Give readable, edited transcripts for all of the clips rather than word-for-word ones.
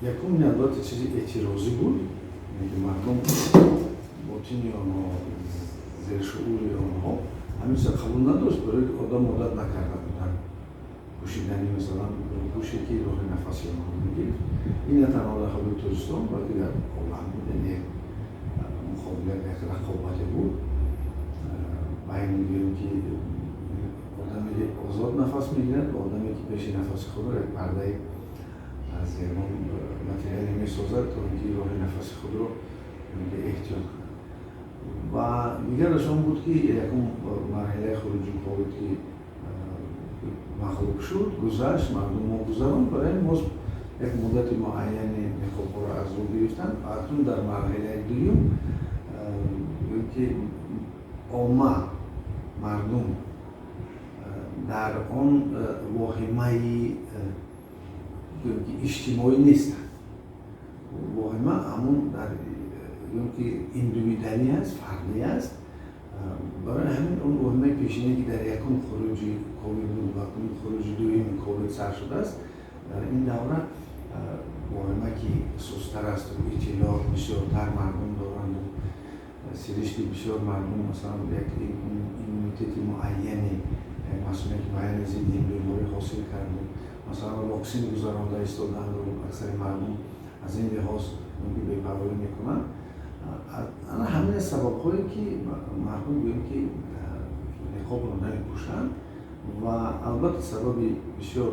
Якум, албатта, чизи эътирозӣ буд, ки мардум ботини онҳо, зершуури онҳо ҳамин чиза қабул надошт, барои ки одам одат накарда буданд пӯшидани, масалан, рӯпӯше, ки роҳи нафаси онҳо мегирифт. Ин на танҳо дар ҳудуди Тоҷикистон, балки дар олам буд, яъне як муқобилат, як рақобате буд байн, гӯем, ки одаме, ки озод нафас мегирад, ва одаме, ки пеши нафаси худро як пардаи аз ягон материале месозад, то ин ки роҳи нафаси худро эҳтиёт кунад. Ва дигараш он буд, ки якум марҳилаи хуруҷи ковид, ки мағлуб шуд, гузашт, мардум мо гузаронд, барои ин боз як муддати муайяне ниқобҳоро аз рӯ гирифтанд. Ва акнун дар марҳилаи дуюм, гӯем, ки омма, мардум дар он воҳимаи, гӯем, ки иҷтимоӣ нестанд. Воҳима ҳамун дар, гӯем, ки индивидуалӣ аст, фардӣ аст. Барои ҳамин он воҳимаи пешине, ки дар якум хуруҷи ковид буд ва акнун хуруҷи дуюми ковид сар шудааст, дар ин давра воҳима, ки сустар асту иттилоъ бисёртар мардум доранду сиришти бисёр мардум, масалан, як иммунитети муайяне, як масунияти муайяне зидди ин беморӣ ҳосил карду, масалан, воксин гузаронда истоданду, аксари мардум аз ин лиҳоз мумкин бепарвоӣ мекунанд. Ана ҳамин сабабҳое, ки мардум, гӯем, ки ниқобро намепӯшанд. Ва албатта сабаби бисёр,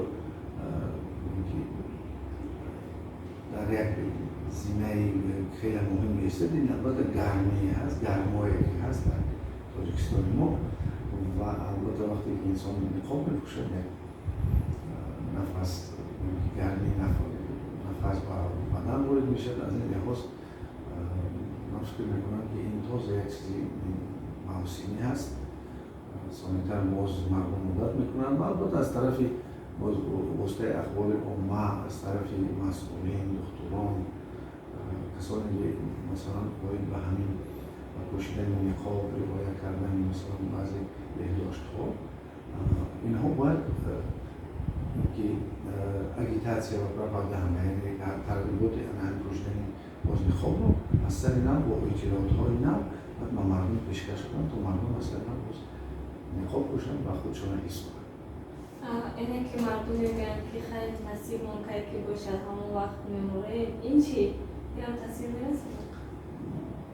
ки дар як зинаи хеле муҳим меистад, ин албатта гармӣ ҳаст, гармое, ки ҳаст дар Тоҷикистони мо. Ва албатта вақте ки инсон ниқоб мепӯшад, як нафас, гармии нафас ба бадан ворид мешавад. Аз ин лиҳоз ман фикр мекунам, ки ин тоза як чизи мавсимӣ ҳаст, сонитар боз мардум одат мекунанд. Ва албатта аз тарафи боз воситаи ахбори омма, аз тарафи масъулин, духтурон, касоне, ки масалан оид ба ҳамин пӯшидани ниқоб, риоя кардани, масалан, баъзе беҳдоштҳо, инҳо бояд ки агитатсия ва пропаганда, яъне тарғиботи ана пӯшидани боз ниқобро аз сари нав бо иттилоотҳои нав бояд ба мардум пешкаш кунанд, то мардум аз сари нав боз ниқоб пӯшанд ва худшона ҳис кунанд. Ине ки мардум мегӯянд, ки хайр, насибмон кай ки бошад, ҳамон вақт меморем, ин чӣ? Инам таъсир мерасонад?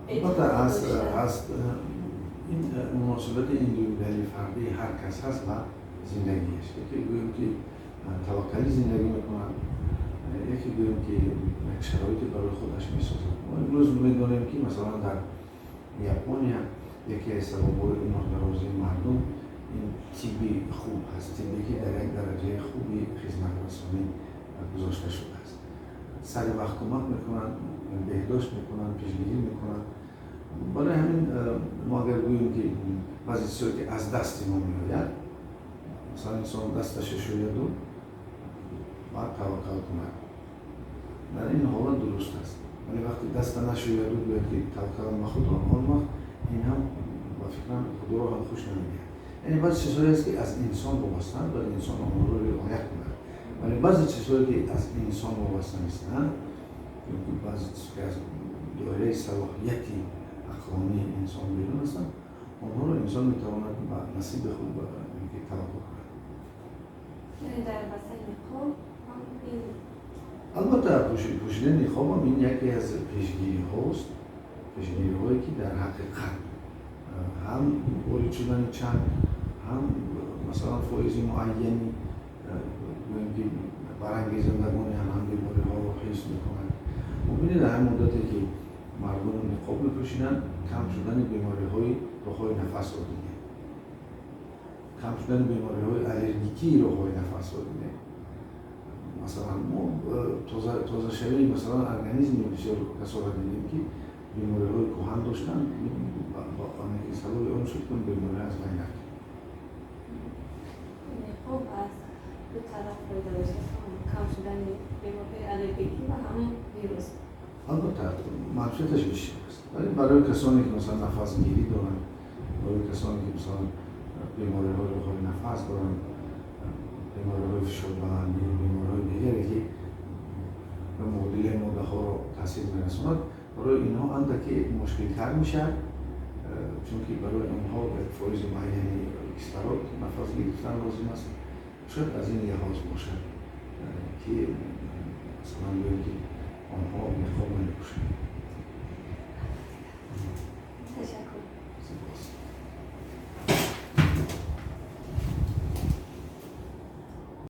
Албатта, аз ин муносибати индивидуали фардии ҳар кас ҳаст ва зиндагиаш. Яке, гӯем, ки таваккалӣ зиндагӣ мекунад, яке, гӯем, ки як шароите барои худаш месозад. Мо имрӯз медонем, ки масалан дар Япония яке аз сабабҳои умрдарозии мардум ин тибби хуб ҳаст, тиббе, ки дар як дараҷаи хуби хизматрасонӣ гузошта шудааст, сари вақт кӯмак мекунанд, беҳдошт мекунанд, пешгирӣ мекунанд. Барои ҳамин мо агар гӯем, ки баъзе чизҳое, ки аз дасти мо меояд, масалан, инсон дасташа шӯяду баъд таваккал кунад, дар ин ҳолат дуруст аст. Вале вақте даста нашӯяду гӯяд, ки таваккалам ба Худо, он вақт ин ҳам, ба фикрам, Худоро ҳам хуш намедиҳад. Яъне баъзе чизҳое аст, ки аз инсон вобастаанд, бояд инсон онҳоро риоя кунад. Вале баъзе чизҳое, ки аз инсон вобаста нестанд, баъзе чиз, ки аз доираи салоҳияти ақлонии инсон берун ҳастанд, онҳоро инсон метавонад ба насиби худ таваккул кунад. Яъне дар масъалаи ниқоб ҳам ин Албатта, пӯшидани ниқобам ин яке аз пешгириҳост, пешгириҳое, ки дар ҳақиқат ҳам ворид шудани чанг, ҳам, масалан, фоизи муайяни, гӯем, ки барангезандагони ҳам бемориҳоро ҳис мекунанд. Бубинед, дар ҳамин муддате, ки мардум ниқоб мепӯшиданд, кам шудани бемориҳои роҳҳои нафасро дидем, кам шудани бемориҳои аллергикии роҳҳои нафасро дидем. Масалан, мо тозашавии, масалан, организми бисёр касоро дидем, ки бемориҳои кӯҳан доштанд, сабаби он шуд, ки беморӣ аз байн рафт. Ниқоб аз ду тараф фоида дошт: кам шудани бемориҳои аллергикӣ ва ҳам вирус. Албатта, манфиаташ бисёр аст, вале барои касоне, ки масалан нафасгирӣ доранд, барои касоне, ки масалан бемориҳои роҳҳои нафас доранд, бемориҳои фишорбаландӣ, бемориҳои дигаре, ки ба муодили Андаке мушкилтар мешавад, чунки барои онҳо як фоизи муайяни кислород нафас гирифтан лозим аст. Шояд аз ин лиҳоз бошад, ки масалан гӯем, ки онҳо ниқоб намепӯшанд.